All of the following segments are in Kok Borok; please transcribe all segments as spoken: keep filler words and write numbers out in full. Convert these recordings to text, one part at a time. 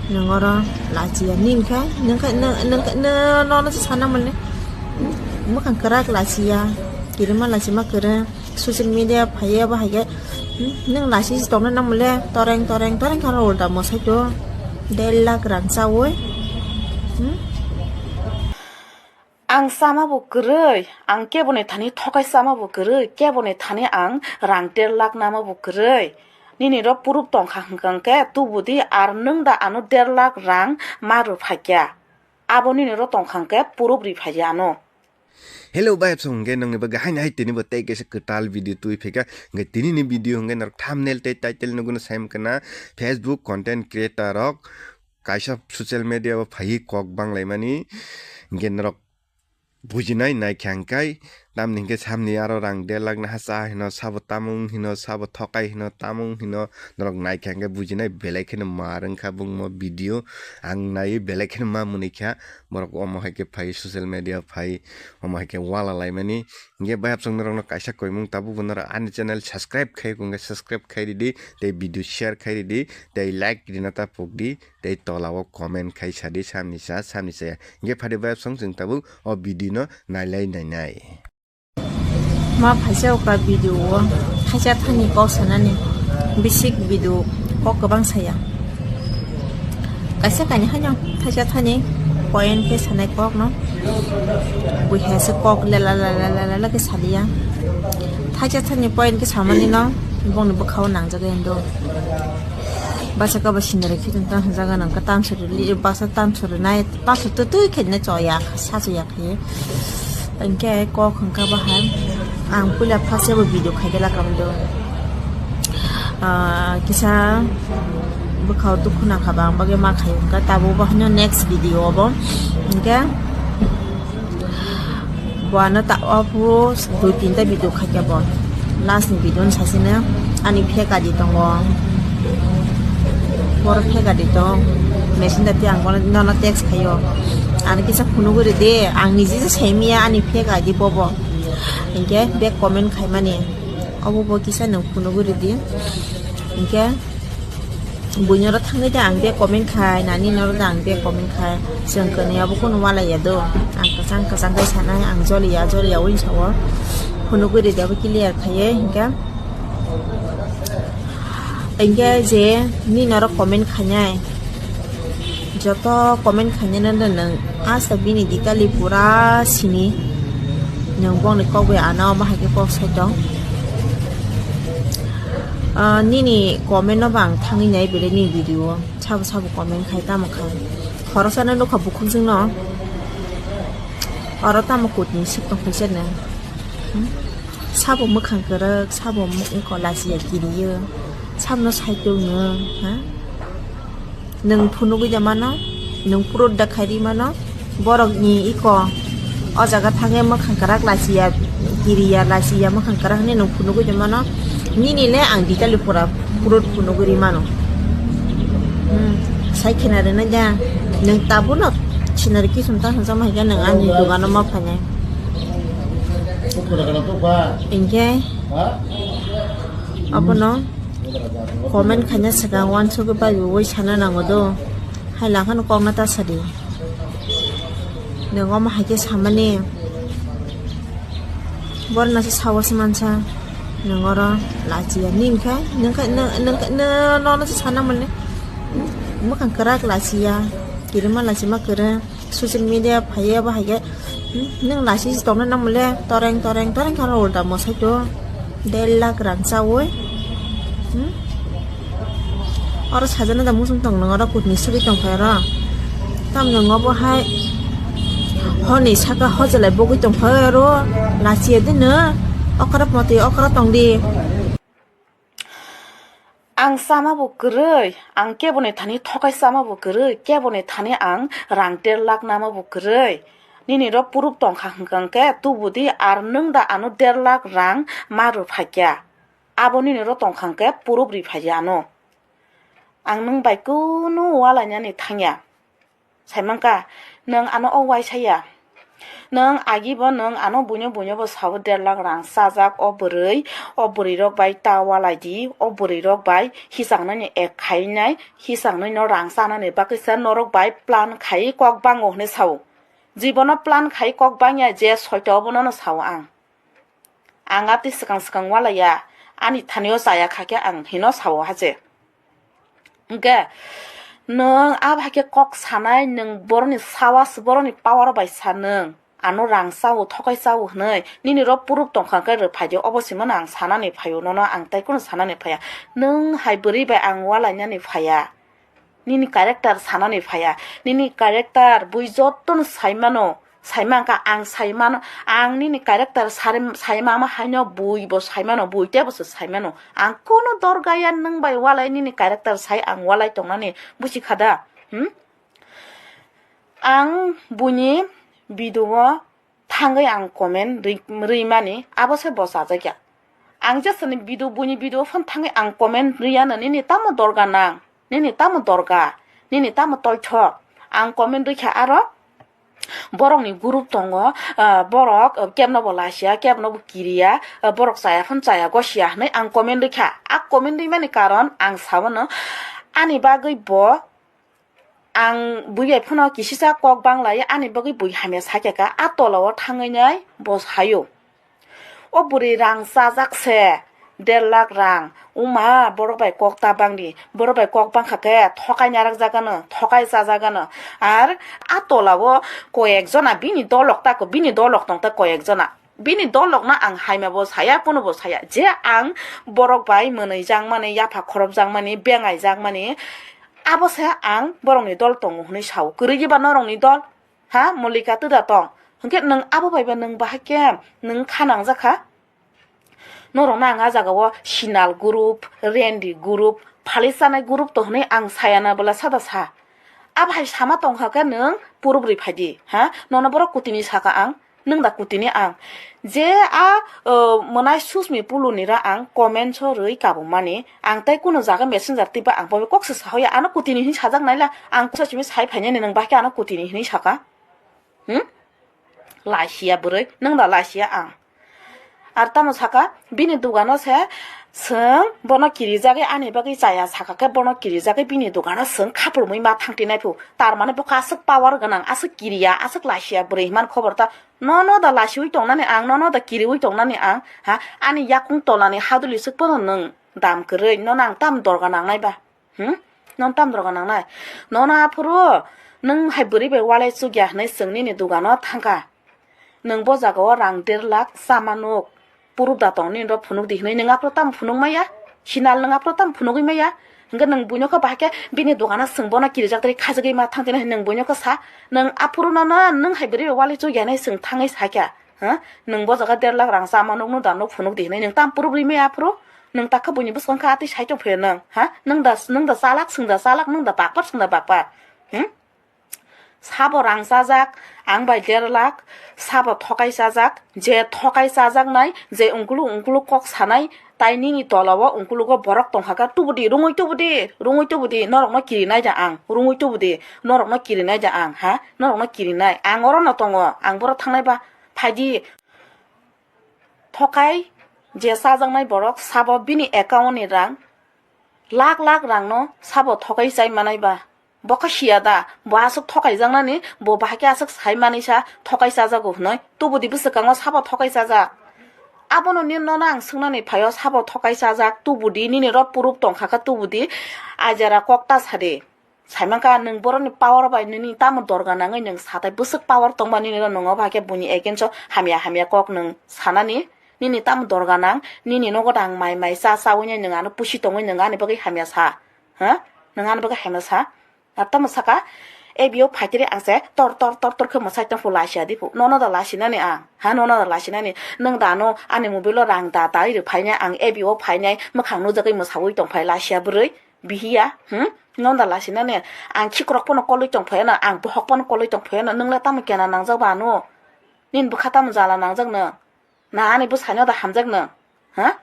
Nwng oro lachiya, nini khe, nwng khe, nwng, nwng khe, nwng, nono se sana mole. Mwkhang kwrak lachiya, kirima lachima kwrwng, social media phaiya bo hai khe, hmm, nwng lachi se tongna na mole, toreng, toreng, toreng khe oro ulta mwsai to, der lakh rang chaui, hmm? Ang chama bo kwrwi, ang keboni thani thokai chama bo kwrwi, keboni thani ang rang der lakh nama bo kwrwi. Nini ro proof tongkha hwnkha hwnkhe tubudi, ar nwng da ano der lakh rang ma rw phaikya. Abo nini ro tongkha hwnkhe proof ri phaidi ano. Hello, bai, absong hwnkhe nongni bagwi haino hai tini bo tei kaisa kwtal video twi phaikha. Hwnkhe tini ni video hwnkhe norok thumbnail tei title nugwi no sai mankha na, Facebook content creator rok kaisa social media o phaiwi kok banglaimani, hwnkhe norok bujinai naikha hwnkhe, tamni hwnkhe samni aro rang der lakh naha cha hino, sabo tamung hino, sabo thokai hino, tamung hino, norok naikha hwnkhe bujinai belai kheno mar wngkha bungmo video. Ang naiwi belai kheno ma mwnwi kha, borok omo hai khe phai social media phai, omo hai khe wala laimani. Hwnkhe bai absong norokno kaisa koimung, tabukbo norok ani channel subscribe khai hwnkhe subscribe khai ridi, tei video share khai ridi, tei like rina ta pokdi. Tei tola o comment khai sadi, samni cha, samni chaya. Hingke phadi bai song chwng tabuk o video no nailai nainai. Ma phaisa okra video o thaisa thani kok sanani, bisik video kok kwbang saya. Kaisa kaini haino thaisa thani point khe sanai kok no. Buiha se kok lela lela lela lela khe saliya. Thaisa thani point khe samani no bongni bwkhao nangjagwi ando. Basa kaba scenery khitung tang jaga nang ka tamsuri li, basa tamsuri nai, tamsuri tu tui khe ne choya, sasu ya khe. Hingke kok hingka bahai, ang puila first bo video khai gela kam do. Ah, kisa bwkhao dukhu nangkha ba, ang bagwi ma khai hingka, tabuk bo hino next video bo. Hingke, Bo ano ta, o puro dui tinta video khaikya bo. Last ni video ni sasina ani fake I D tongo. Boro fake I D tong. Machine dati ang bono nono text khaio. Ani kisa phunugwi ridi, ang niji se saimanya ani fake I D bobo. Hinkhe back comment khaimani. Obo bo kisa nwng phunugwi ridi. Hinkhe Buini oro thangwi de ang de comment khai, nani noro de ang de comment khai. Chwng kwnwi abo kunu walai ya do. Ang kwchang kwchang khai sanai, ang joliya joliya wi sao. Phunugwi ridi abo clear khaiwi hinkhe. Hinkhe je nini oro comment khainai. Joto comment khainai no nwng asta bini ditali pura sini. Nwng bongni kok bai ano omo hai khe kok sai tong. Ah, nini comment no bo ang thangwi nai belai ni video o. Sabo sabo comment khai tamo khai. Khoroksa no nukha bukhuk jwng no. Oro tamo kutni sik tong khaisa no. Hmm? Sabo mwkhang kwrwk, sabo mwkhang lachiya kiriyo. Sabo no sai tong no, ha? Nwng phunugwi da mano, nwng proof da khai ri mano, borok ni iko o jaga thangwi mwkhang kwrak lachiya, kiriya lachiya mwkhang kwrak hinwi nwng phunugwi da mano, nini le ang detail pura proof phunugwi ri mano. Hmm, sai khena rwna da, nwng tabuk no scenery kisum ta hwnsa ma hai khe nwng ani dogano ma phainai. Hinkhe abono Comment khaina swkang uansukgwi bai bo ui sana nango do. Hai lang phano kokno ta sadi. Nwng omo hai khe samani. Borok no se sao se mansa. Nwng oro lachiya. Nini khe, nwng khe, nwng, nwng khe, nwng, nono se sana mole. Mwkhang kwrak lachiya. Kirima lachima kwrwng. Social media phaiya bo hai khe, hmm, nwng lachi se tongna nang mole, toreng, toreng, toreng khe oro ulta mwsai to, der lakh rang chaui, hmm? Oro sajana da muchung tong nang oro kutni sugui tong phai oro. Tam nwng obo hai horni saka hojelai bogui tong phai oro lachiya de no, okra poti okra tong di. Ang chama bo kwrwi, ang keboni thani thokai chama bo kwrwi, keboni thani ang rang der lakh nama bo kwrwi. Nini ro proof tongkha hwnkha hwnkhe tubudi, ar nwng da ano der lakh rang ma rw phaikya. Abo nini ro tongkha hwnkhe proof ri phaiya ano. Ang nwng bai kunu walainani thangya. Saimankha, nwng ano o uaisa ya. Nwng agibo nwng ano buino buino bo sao der lakh rang chajak o bwrwi, o bwrwi rok bai ta walai di, o bwrwi rok bai hisang nani ek khainai, hisang nani no rang chanani bagwi se norok bai plan khai kok bango hwnwi sao. Jibono plan khai kok bangya je soito obono no sao ang. Ang atwi swkang swkang walaiya, ani thanio chaya kha khe ang hino sao haje. Hwnkhe nwng abo hai khe kok sanai, nwng boroni sawas, boroni power bai sa nwng. Ano rang chao, thokai chao hwnwi nini ro proof tongkha khe rw phai di, obo simono ang sanani phaio, nono ang tai kunu sanani phaiya. Nwng hai bwrwi bai ang walainani phaiya. Nini character sanani phaiya. Nini character bui jotono saimano, saimangkha ang saimano, ang nini character sari-, saimama haino bui bo saimano, bui tebo se saimano. Ang kunu dorgaya nwng bai walai nini character sai ang walai tongnani busi khada. Hmm? Ang buini video o thangwi ang comment rwi, rwimani abo se bo chajakya. Ang jesani video, buini video phano thangwi ang comment rwiyano nini tamo dorga nang, nini tamo dorga, nini tamo toithok. Ang comment rwikha aro borokni group tongo, ah, borok, ah, kebno bo lasia, kebno bo kiriya, ah, borok chaya phano chaya gosia hwnwi ang comment rwikha. A comment rwimani karon ang sabono ani bagwi bo ang bui bai phano kisisa kok banglai ani bagwi bui hamya sakya kha, a tola o thangwi nai bo sayo. O bwrwi rang chajak se, der lakh rang, uma borok bai kok ta bangdi, borok bai kok bangkha khe thokai narak jagano, thokai chajagano. Ar a tola o koyek jona bini dolok tako, bini dolok tong ta koyek jona. Bini dolokno ang haima bo saya, pono bo saya. Je ang borok bai mwnwi jakmani, yapha khorop jakmani, bengai jakmani, abo se ang borokni dol tongo hwnwi sao. Kwrwi ba norokni dol? Ha, Molika twda tong. Hwnkhe nwng abo bai ba nwng bahai khe nwng kha nangjakha? Norokno ang a jagao Sinal group, Rendi group, phali chanai group to hwnwi ang sayana bwla sada sa. Abo hai sama tongkha khe nwng purubri phaidi, ha? Nono borok kutini saka ang? Nwng da kutini ang? Je a, o, mwnai Susmi Pulunira ang comments o rwi kabumani, ang tei kunu jaga messenger twiba ang bo kok se sahoya, ano kutini hinwi sajak naila, ang kok simi sai phainani nwng bahai khe ano kutini hinwi saka? Hmm? Lasia bwrwi, nwng da lasia ang? Ar tamo saka, bini dogano se, chwng bono kirijagwi ani bagwi chaya saka khe, bono kirijagwi bini dogano chwng khapulumwi ma thangti nai phu. Tar mane bo aswk power gwnang, aswk kiriya, aswk lasia bwrwi hinmani khobor ta. Nono da lasiwi tongnani ang, nono da kiriwi tongnani ang, ha? Ani yakung tolani haduli swk bono nwng dam kwrwi, nono ang tam dorga nangnai ba? Hmm? Nono tam dorga nangnai? Nono aphuru nwng hai bwrwi bai walai chukya hwnwi chwng nini dogano thangkha. Nwng bo jagao rang der lakh chama nuk, purub da tong nini rok phunuk di hwnwi nwng aphuru tamo phunuk maya? Sinal nwng aphuru tamo phunugwi maya? Hwnkhe nwng buino khe bahai khe bini dogano chwng bono kirijak tari khajagwi ma thang tini hwnwi nwng buino khe sa? Nwng aphuru nono nwng hai bwrwi bai walai chukya hwnwi chwng thangwi sakya? Ha? Nwng bo jaga der lakh rang chama nuk nuk da nuk phunuk di hwnwi nwng tamo purubwi maya aphuru? Nwng takha buini bwskango khe atwi sai tong phaio nwng, ha? Nwng da, nwng da chalak, chwng da chalak, nwng da bakpar, chwng da bakpar. Hmm? Sabo rang chajak, ang bai der lakh, sabo thokai chajak, je thokai chajaknai, je ungkuluk ungkuluk kok sanai, tai nini tola o ungkulugo borok tongkha khe, tubudi, rungwi tubudi, rungwi tubudi, norokno kirinai da ang, rungwi tubudi, norokno kirinai da ang, ha, norokno kirinai, ang orono tongo, ang boro thangnai ba, phaidi. Thokai je chajaknai borok sabo bini account ni rang lakh lakh rangno sabo thokai chai manai ba? Bo khe siya da, bo aswk thokai jaknani, bo bahai khe aswk sai manwi sa thokai chajago hwnwi? Tubudi bwswkango sabo thokai chajak? Abono nini nono ang swngnani phaio, sabo thokai chajak tubudi, nini ro proof tongkha khe tubudi, ajara kok ta sadi. Saimankha nwng borokni power bai nini tamo dorga nangwi nwng satai bwswk power tongba nini ro nwng obo hai khe buini against o hamya hamya kok nwng sanani? Nini tamo dorga nang, nini nogo da ang mai mai cha chawi nai nwng ano pusi tongwi nwng ani bagwi hamya sa? Ha? Nwng ani bagwi hamya sa? Ar tamo saka, A B O phaitri ang se tor tor tor tor khe mwsai tongphu lasia diphu. Nono da lasinani ang? Ha, nono da lasinani? Nwng da ano ani mobile o rang da dai rw phainai, ang A B O phainai, mwkhang nujagwi mwsawi tongphai lasia bwrwi? Bihiya, hmm? Nono da lasinani? Ang khikrok pono kolwi tongphai ano, ang bohok pono kolwi tongphai ano, nwng le tamo kena nangjak ba ano? Nini bwkha tamo jala nangjak nwng? Na ani bwsaino da hamjak nwng? Ha?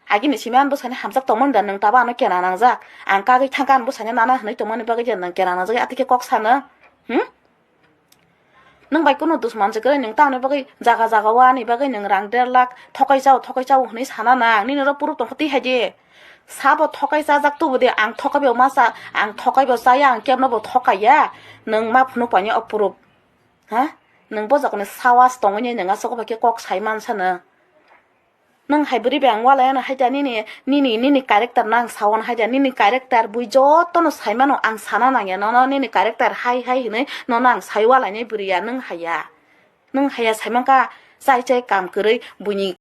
Agini simi ani bwsaino hamjak tongmani da nwng tabo ano kena nangjak? Ang kagwi thangkha ani bwsaino nana hwnwi tongmani bagwi je nwng kena nangjak, atwi khe kok sa nwng? Hmm? Nwng bai kunu dusman se kwrwi, nwng tamni bagwi jaga jaga o ani bagwi nwng rang der lakh thokai chao, thokai chao hwnwi sana nang. Nini oro proof tongkha twi hai di. Sabo thokai chajak tubu de, ang thokai bo ma cha, ang thokai bo chaya, ang kebno bo thokai ya. Nwng ma phunuk paini o proof. Ha? Nwng bo jokoni sawas tongwi nwng aswk bai khe kok sai man sano. Nwng hai bwrwi bai ang walai ano hai da nini, nini, nini character no ang sawan hai da, nini character bui joto no sai mano, ang sana nang ya nono, nini character hai hai hinwi nono ang sai walai nai bwrwi ya, nwng hai ya. Nwng hai ya sai man kha, chai chai kam kwrwi buini